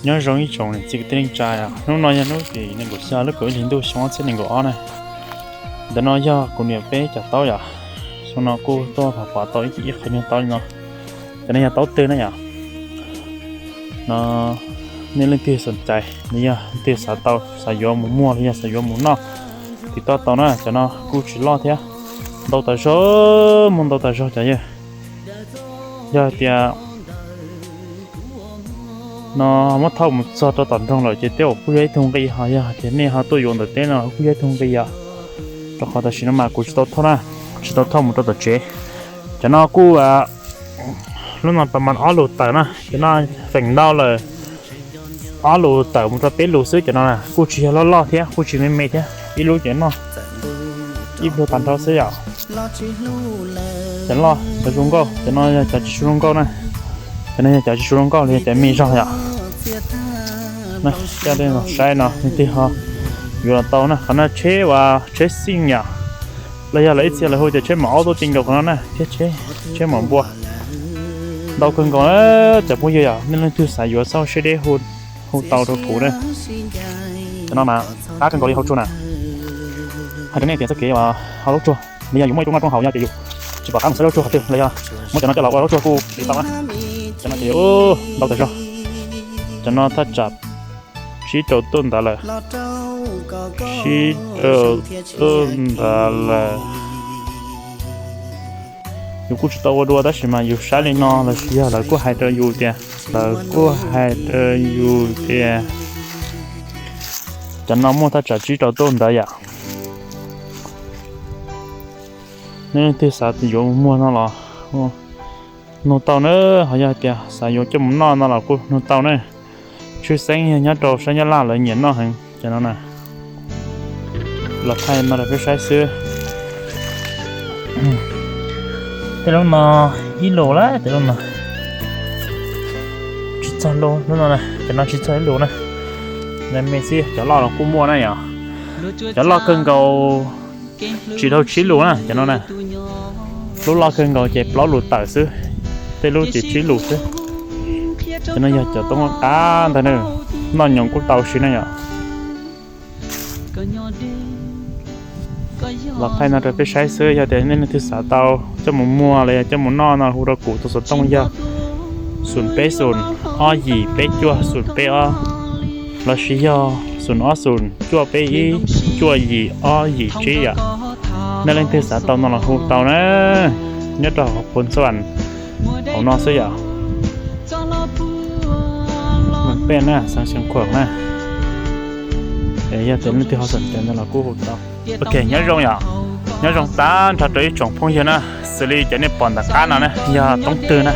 Nyob zoo ib tsoom niam txiv kwv tij neej tsa, hnub no yog hnub tim nees nkaum xya lub kaum ib hlis ntuj xyoo ob txhiab nees nkaum ob na. Ntawm no yog kuv niam peb cov taub yom. Xyoo no kuj tuaj pom tau ib qho nyuag taub li no. Cov no yog taub twg na yom? No nej leej twg xom cai los yog leej twg xav tau, xav yuav mus muag los yog xav yuav mus noj, tiv toj tau na. Cov no kuj tsis loj thiab, ntau tas zog, muaj ntau tas zog cov yawg. Yog hais tias no muab thauj mus txog rau tom nroog lawm ces tej zaum kuj yog ib tug nqi, ho yog hais tias nej ho tuaj yuav ntawm teb no kuj yog ib tug nqi yom. Rau qhov tam sim no mas kuv tsis tau thauj na, tsis tau thauj mus rau tom tsev. Cov no kuj lub no pas mas ob lus tawm na, cov no feem ntau lawm ob lus tawm mus rau peb lus xwb. Cov no kuj tsis yog loj loj thiab kuj tsis me me thiab, ib lub ces noj ib pluag tag nrho xwb yom. Cov loj cov zoo nkauj, cov no yog cov tsis zoo nkauj na. Cov no yog cov tsis zoo nkauj los yog cov me zog yom. Coj nej los saib no, leej twg ho yuav los tau na. Qhov no tsheb uas tsheb xij yom, los yog lawv ib txhia lawv hu tias tsheb maum aub tuaj ti nkaus qhov no na, thiab tsheb, tsheb maum npua. Ntau kawg nkaus na cov phooj ywg yom, nej leej twg xav yuav txhob siab deb hu tau rau kuv na. Cov no mas qab kawg nkaus li hauv tsuag na. Hais rau nej tias txoj kev uas hauv lub tsuag los yog yus muaj ib tug noj rooj haus yog ces yus tsis pom qab mus xauj lub tsuag qhov twg los yog muab cov no coj los ua lub tsuag kuj li tau na. Cov no ces ntau tas zog. Cov no thaj tsam tsib rau tuj ntawd lawm, tsib rau tuj ntawd lawm. Yus kuj tsis tau ua dua tab sis mas yus saib li no los sis yog lawv kuj hais rau yus tias, lawv kuj hais rau yus tias cov no muaj thaj tsam tsib rau tuj ntawd yom. Nej leej twg xav yuav mus muag no los nug tau na, ho yog hais tias xav yuav coj mus noj no los kuj nug tau na. Tshwj xeeb yog nyob rau sab Nyab Laj lawv nyiam noj heev cov no na. Los thaij no rau peb saib xwb. Tej lub no ib lus lawm, tej lub no tsis txog lub, lub no na, cov no tsis txog ib lus na. Me xwb, cov loj los kuj muaj na yom. Cov loj kawg nkaus tsis dhau tsib lus na cov no na. Lub loj kawg nkaus ces plaub lus tawm xwb, tej lub ces tsib lus xwb. Cov no yog cov toob qab ntag na, noj nyoos kuj tau siv na yom. Los thaij no rau peb saib xwb, yog tias nej leej twg xav tau coj mus muag los yog coj mus noj no hu rau kuv tus xov tooj yog xoom peb xoom ob yim peb cuaj xoom peb ob, los sis yog xoom ob xoom cuaj peb ib cuaj yim ob yim tsib yom. Nej leej twg xav tau no los hu tau na, nyob rau hauv Phoos Xas Vas hauv no xwb yom. Peb na, xeev Xeev Khuam na. Yog tias leej twg ho xoom cai no los kuj hu tau. Ok, nyob zoo yom, nyob zoo tag nrho rau ib tsoom phooj ywg na, xws li cov nej pom ntawm qab no na yog toob twg na,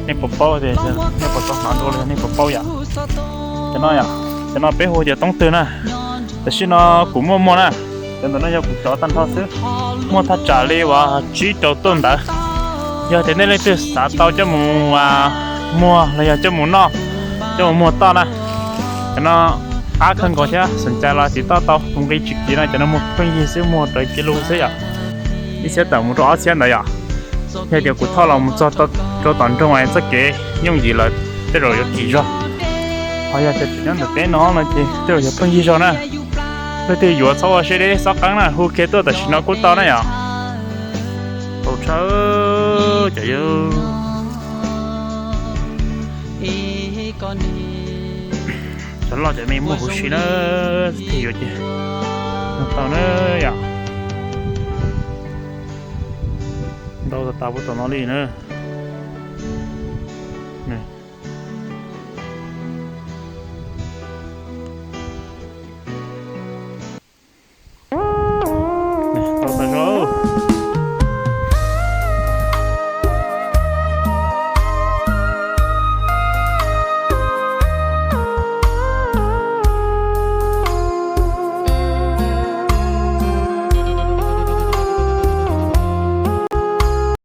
nej puas paub, nej puas tau hnov dua los yog nej puas paub yom. Cov no yom, cov no peb hu tias toob twg na. Tam sim no kuv muaj muag na, cov ntawm no yog kuv cov tag nrho xwb, muaj thaj tsam li uas tsib rau tuj ntawd. Yog tias nej leej twg xav tau coj mus muag los yog coj mus noj, coj mus muag toj na, cov no qab kawg nkaus thiab, xoom cai los tiv toj tau, tus nqi tsis kiv no, cov no muag pheej yig xwb, muag raws kiag lus xwb yom. Ib txhiab tawm mus rau ob txhiab ntawd yom. Yog tias kuv thauj los mus txog rau tom nroog txoj kev yooj yim lawm tej zaum yuav kim zog, ho yog tias tseem nyob ntawm teb no no ces tej zaum yuav pheej yig zog na. Leej twg yuav txhob ua siab deb txhob qeeb na, hu kiag tuaj tam sim no kuj tau na yom. Tau tshawb cov yawg, cov loj cov me muaj huv si na, leej twg yuav ces tau na yom. Ntau tas tas puag tom no li na.